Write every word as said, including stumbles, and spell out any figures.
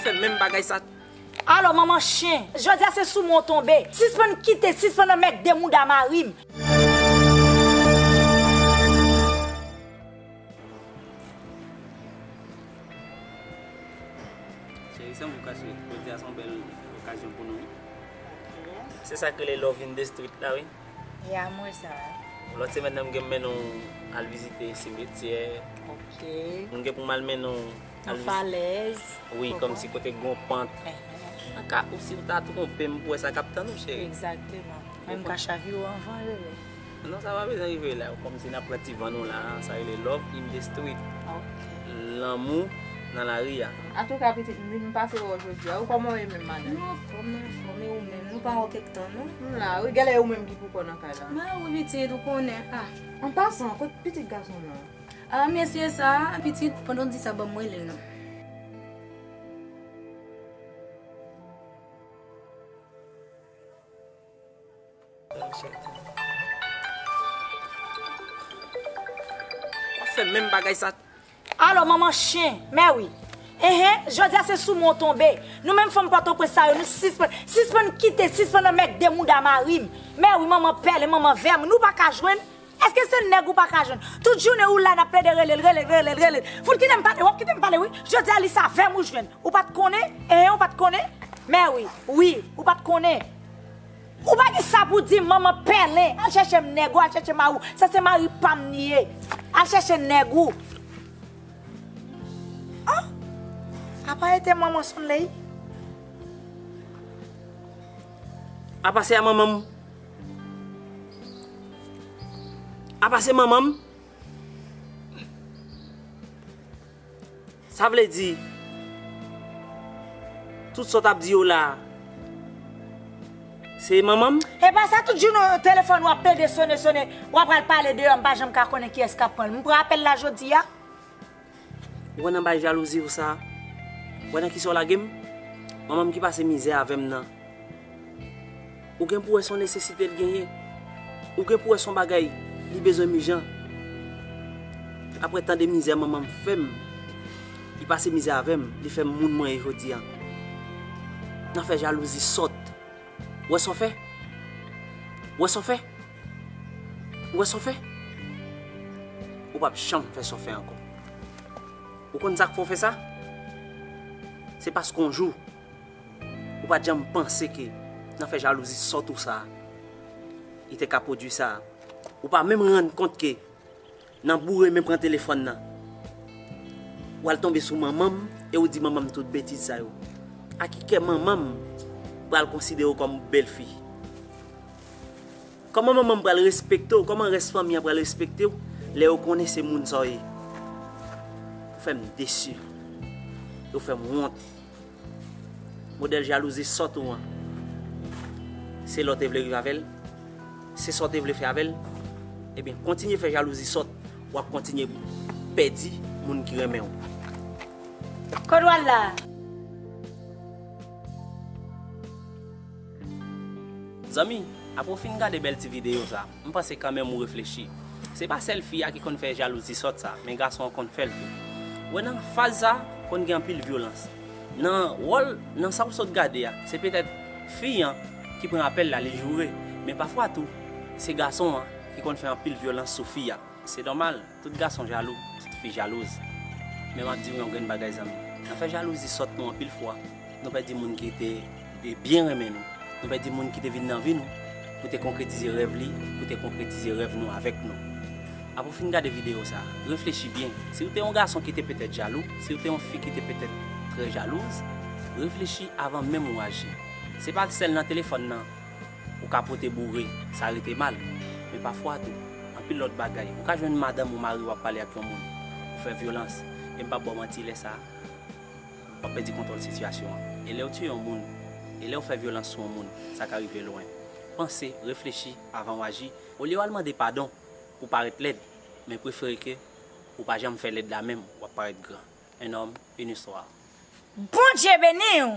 Fè menm bagay sa. Alò, manman chen, jodi a se sou mwen w tonbe. Sispann kite, sispann anmègde mouda mari m. Cheri, se mwen kache. Jodi a se yon bèl okazyon pou nou. Se sa k rele love in the street la, wi. Ya, m wè sa. Lòt semèn nan, m gen mennen w al vizite simetyè. Ok. M gen pou m al mennen w al vizite. Yon falèz. Wi, kòmsi kote gon pant. Ehn. An ka, ou si w ta twonpe m pou wè sa k ap tann ou, cheri. Egzakteman. Mwen m ka chavire w anvan, bebe. Non, sa pa bezwen rive la. Kòmsi n ap pran ti van nou la, sa rele love in the street. Ok. Lanmou nan lari a. Antouka, pitit, m vin pase wè w jodi a. Ou kòman w ye menm, madanm? Nou anfòm, nou anfòm, e ou menm? Nou pa wè w kèk tan, non? M la, wi, genlè e ou menm ki pou kò nan kay la. Mwen, wi, pitit, ou konnen. Ah. An pasan, kot pitit gason nan? Ah, mesye sa, pitit, pandan w di sa, ban m rele l non. W ap fè menm bagay sa. Alò, manman chen, mè wi. Enhen, jodi a se sou mwen w tonbe. Nou menm fanm Pòtoprens sa yo, nou sispann, sispann kite, sispann anmègde mouda mari m. Mè wi, manman pèlen, manman vèm, nou pa ka jwenn. Èske se nèg ou pa ka jwenn? Tout jounen ou la n ap plede rele l, rele l, rele l, rele l. Fout kite m pale, w ap kite m pale wi. Jodi a li sa vèm ou jwenn. Ou pa t konnen? Enhen, ou pa t konnen? Mè wi, wi, ou pa t konnen. Ou pa gen sa pou di m, manman pèlen. Al chèche m nèg ou, al chèche mari w. Sa se mari pa m li ye. Al chèche nèg ou. Oh! Apa e te manman Sonley? Apa se a manman m? Apa se manman m? Sa vle di, tout sa w t ap di yo la, se manman m? E pa sa, tout jounen telefòn w ap plede sone, sone, w ap pral pale deyò, m pa janm ka konnen kiyès k ap pran l. M pran apèl la jodi a. Ou wè nan bay jalouzi ou sa? Ou wè nan kisa w lage m? Manman m ki pase mizè avè m nan. Ou gen pou wè se yon nesesite l genyen. Ou gen pou wè se yon bagay li bezwen mijan. Apre tan de mizè manman m fè m, li pase mizè avè m, li fè m moun mwen ye jodi a. Nan fè jalouzi sòt. Ou wè sa w fè? Ou wè sa w fè? Ou wè sa w fè? Ou p ap janm fè sa w fè ankò. Ou konn sa k fè w fè sa? Se paske yon jou, ou pa t janm panse ke nan fè jalouzi sòt ou sa, li te ka pwodui sa. Ou pa menm rann kont ke nan boure men pran telefòn nan, w al tonbe sou manman m e ou di manman m tout betiz sa yo. A ki kè manman m pral konsidere w kòm bèlfi? Kòman manman m pral respekte w? Kòman rès fanmi an pral respekte w lè yo konnen se moun sa w ye? Ou fè m desi. Ou fè m wont. Modèl jalouzi sòt ou an. Se lòt te vle rive avè l? Se sa w te vle fè avè l? Ebyen, kontinye fè jalouzi sòt, w ap kontinye pèdi moun ki renmen w. Kot w al la? Zanmi, apre w fin gade bèl ti videyo sa, m panse kanmenm ou reflechi. Se pa sèl fi a ki konn fè jalouzi sòt sa, men gason an konn fè l tou. Ou wè nan faz sa, konn gen anpil vyolans. Nan wòl, nan sa w sot gade a, se petèt fi an ki pran apèl la, li joure. Men pafwa tou, se gason an ki konn fè anpil vyolans sou fi a. Se nòmal, tout gason jalou, tout fi jalouz. Men m ap di w yon grenn bagay, zanmi. Nan fè jalouzi sòt nou anpil fwa, nou pèdi moun ki te byen renmen nou. Nou pèdi moun ki te vin nan vi nou pou te konkretize rèv li, pou te konkretize rèv nou avèk nou. Apre w fin gade videyo sa, reflechi byen. Si w te yon gason ki te petèt jalou, si w te yon fi ki te petèt trè jalouz, reflechi avan menm ou aji. Se pa sèl nan telefòn nan ou ka pote boure, sa rete mal. Men pafwa tou, anpil lòt bagay. Ou ka jwenn madanm ou mari w ap pale ak yon moun, ou fè vyolans. E m p ap ba w manti, lè sa a, w ap pèdi kontwòl sitiyasyon an. E lè w tiye yon moun, e lè w fè vyolans sou yon moun, sa ka rive lwen. Panse, reflechi avan w aji. Olye w al mande padon pou parèt lèd, men prefere ke ou pa janm fè lèd la menm, w ap parèt gran. Un homme, une histoire. Bondye beni w!